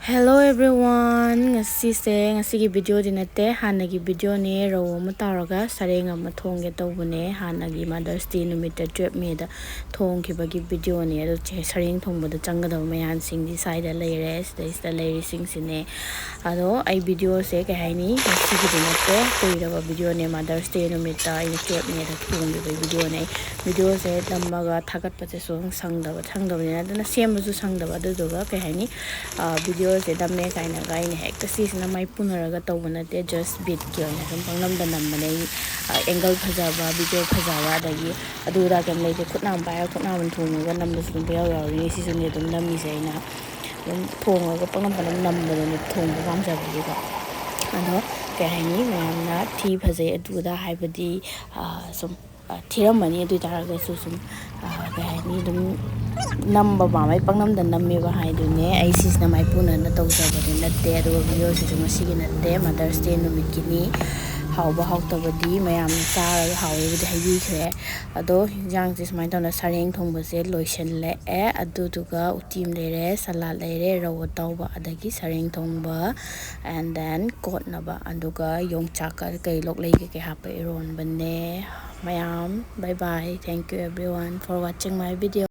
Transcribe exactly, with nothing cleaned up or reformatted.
Hello everyone, ꯉꯁꯤꯁꯦ, ꯉꯁꯤꯒꯤ videoꯗꯤ ꯅꯠꯇꯦ, ꯍꯥꯟꯅꯒꯤ videoꯅꯦ꯫ ꯔꯧ ꯑꯃ ꯇꯥꯎꯔꯒ ꯁꯔꯦꯡ ꯑꯃ ꯊꯣꯡꯒꯦ ꯇꯧꯕꯅꯦ꯫ ꯍꯥꯟꯅꯒꯤ Mother's Day ꯅꯨꯃꯤꯠꯇ, twelve Mayꯗ ꯊꯣꯡꯈꯤꯕꯒꯤ videoꯅꯦ꯫ ꯑꯗꯣ ꯆꯦ-, ꯁꯔꯦꯡ ꯊꯣꯡꯕꯗ ꯆꯪꯒꯗꯕ ꯃꯌꯥꯟꯁꯤꯡꯗꯤ ꯁ꯭ꯋꯥꯏꯗ ꯂꯩꯔꯦ, ꯁꯤꯗꯩꯁꯤꯗ ꯂꯩꯔꯤꯁꯤꯡꯁꯤꯅꯦ꯫ ꯑꯗꯣ ꯑꯩ videoꯁꯦ, ꯀꯩ ꯍꯥꯏꯅꯤ, ꯉꯁꯤꯒꯤꯗꯤ ꯅꯠꯇꯦ, ꯀꯨꯏꯔꯕ videoꯅꯦ꯫ Mother's Day ꯅꯨꯃꯤꯠꯇ ꯑꯩꯅ twelve Mayꯗ ꯊꯣꯡꯈꯤꯕꯒꯤ videoꯅꯦ꯫ Videoꯁꯦ ꯅꯝꯃꯒ ꯊꯥꯒꯠ ꯄꯁꯦ ꯁꯨꯝ ꯁꯪꯗꯕ, ꯁꯪꯗꯕꯅꯤꯅ, ꯑꯗꯨꯅ ꯁꯦꯝꯕꯁꯨ ꯁꯪꯗꯕ꯫ ꯑꯗꯨꯗꯨꯒ, ꯀꯩ ꯍꯥꯏꯅꯤ, ꯑ, videoꯁꯦ ꯅꯝꯃꯦ ꯀꯥꯏꯅꯒ ꯑꯩꯅ ꯍꯦꯛꯇ ꯁꯤꯁꯤꯅ ꯃꯥꯏ ꯄꯨꯅꯔꯒ ꯇꯧꯕ ꯅꯠꯇꯦ, just bitꯀꯤ ꯑꯣꯏꯅ ꯁꯨꯝ ꯄꯪꯅꯝꯗ ꯅꯝꯕꯅꯦ꯫ ꯑꯩ, ꯑ, angle ꯐꯖꯕ, video ꯐꯖꯕ, ꯑꯗꯒꯤ ꯑꯗꯨ ꯑꯗꯥ ꯀꯩꯝ ꯂꯩꯇꯦ꯫ ꯈꯨꯠꯅ ꯑꯃ ꯄꯥꯏꯔꯒ ꯈꯨꯠꯅ ꯑꯃ ꯊꯣꯡꯉꯒ ꯅꯝꯕꯁꯨ ꯑꯗꯨꯝ ꯄꯌꯥꯎ ꯌꯥꯎꯔꯤꯅꯤ꯫ ꯁꯤꯁꯨꯅꯦ ꯑꯗꯨꯝ ꯅꯝꯃꯤꯁꯦ ꯑꯩꯅ꯫ ꯑꯗꯨꯝ ꯊꯣꯡꯉꯒ ꯄꯪꯅꯝ ꯄꯪꯅꯝ ꯅꯝꯕꯗꯨꯅꯦ ꯊꯣꯡꯕ ꯄꯥꯝꯖꯕꯒꯤꯀꯣ꯫ ꯑꯗꯣ, ꯀꯩ ꯍꯥꯏꯅꯤ, ꯃꯌꯥꯝꯅ ꯊꯤ ꯐꯖꯩ ꯑꯗꯨ ꯑꯗꯥ ꯍꯥꯏꯕꯗꯤ, ꯑ, ꯁꯨꯝ ꯑ, ꯊꯤꯔꯝꯃꯅꯤ꯫ ꯑꯗꯨ ꯑꯣꯏ ꯇꯥꯔꯒꯁꯨ ꯁꯨꯝ, ꯑ, ꯀꯩ ꯍꯥꯏꯅꯤ, ꯑꯗꯨꯝ ꯅꯝꯕ ꯄꯥꯝꯕꯩ ꯄꯪꯅꯝꯗ ꯅꯝꯃꯦꯕ ꯍꯥꯏꯗꯨꯅꯦ꯫ ꯑꯩ ꯁꯤꯁꯤꯅ ꯃꯥꯏꯄꯨꯅꯅ ꯇꯧꯖꯕꯗꯤ ꯅꯠꯇꯦ꯫ ꯑꯗꯨꯒ videoꯁꯤꯁꯨ ꯉꯁꯤꯒꯤ ꯅꯠꯇꯦ, Mother's Day ꯅꯨꯃꯤꯠꯀꯤꯅꯤ꯫ ꯍꯥꯎꯕ ꯍꯥꯎꯇꯕꯗꯤ ꯃꯌꯥꯝꯅ ꯆꯥꯔꯒ ꯍꯥꯎꯋꯦꯕꯨꯗꯤ ꯍꯥꯏꯕꯤꯈ꯭ꯔꯦ꯫ ꯑꯗꯣ ꯍꯤꯟꯖꯥꯡꯁꯦ ꯁꯨꯃꯥꯏꯅ ꯇꯧꯅ ꯁꯔꯦꯡ ꯊꯣꯡꯕꯁꯦ ꯂꯣꯏꯁꯤꯜꯂꯛꯑꯦ꯫ ꯑꯗꯨꯗꯨꯒ ꯎꯇꯤ ꯑꯃ ꯂꯩꯔꯦ, salad ꯂꯩꯔꯦ, ꯔꯧ ꯑꯇꯥꯎꯕ, ꯑꯗꯒꯤ ꯁꯔꯦꯡ ꯊꯣꯡꯕ, and then ꯀꯣꯠꯅꯕ, ꯑꯗꯨꯒ ꯌꯣꯡꯆꯥꯛꯀ ꯀꯩ ꯂꯣꯛꯂꯩ ꯀꯩꯀꯩ ꯍꯥꯞꯄ ꯏꯔꯣꯟꯕꯅꯦ꯫ ꯃꯌꯥꯝ, bye bye, thank you everyone for watching my video꯫